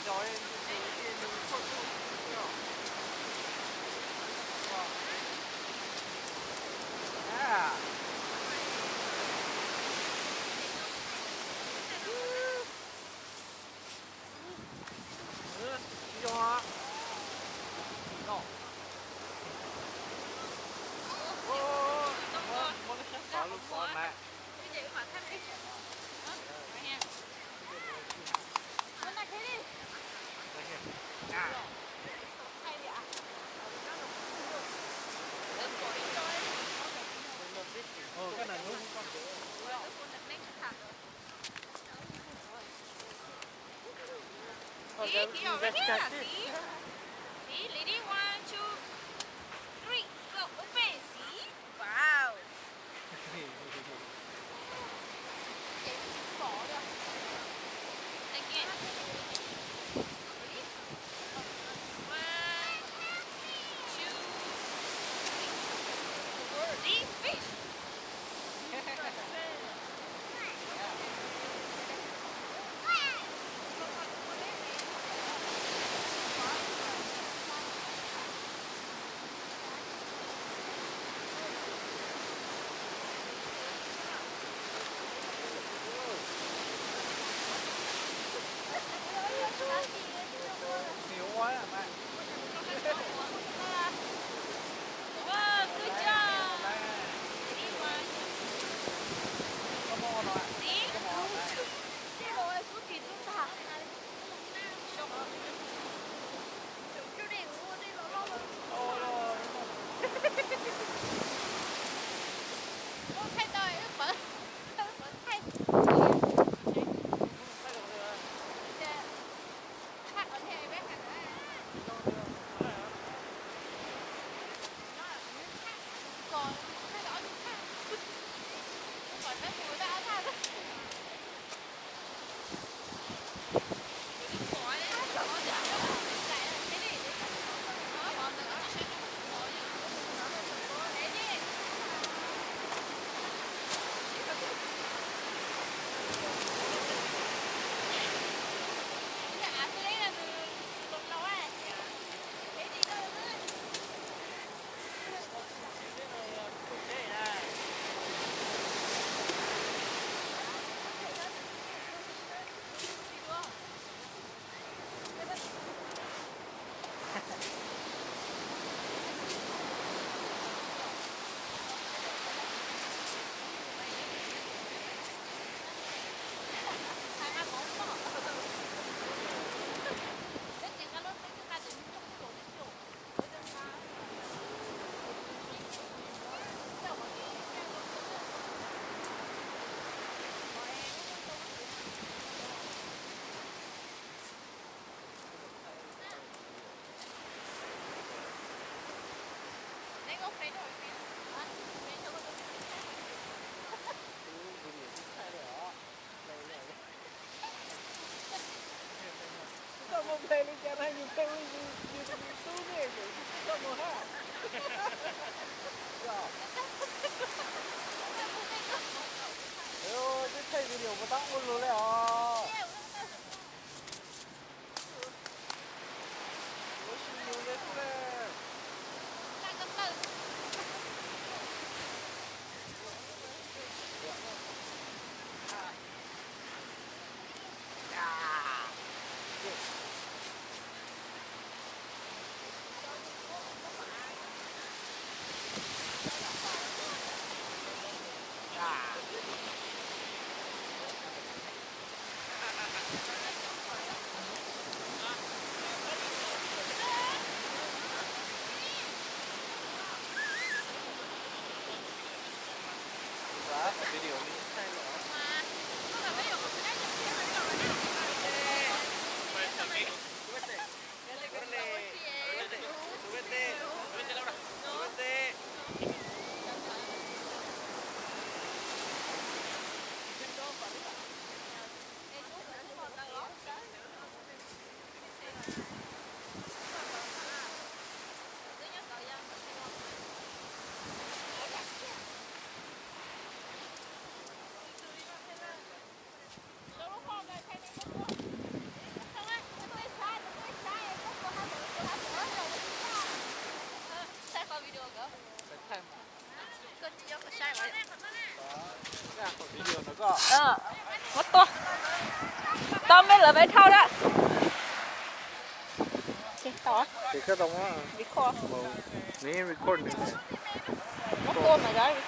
See, Key, over here. See? See, lady, one, two, three, go, open, see? Wow. Again. Ready? One, two, three. See? Fish. Wow, good job. See? Koj mus npe li cas na, yus npe ua yus, yus tub ne, yus tsis txhob mus hab. Twb thaij video puas tab ua lug le os. Ua si yus npe xwb le. Muab tua. Tau me lawv peb dhau na. Muab tua mas.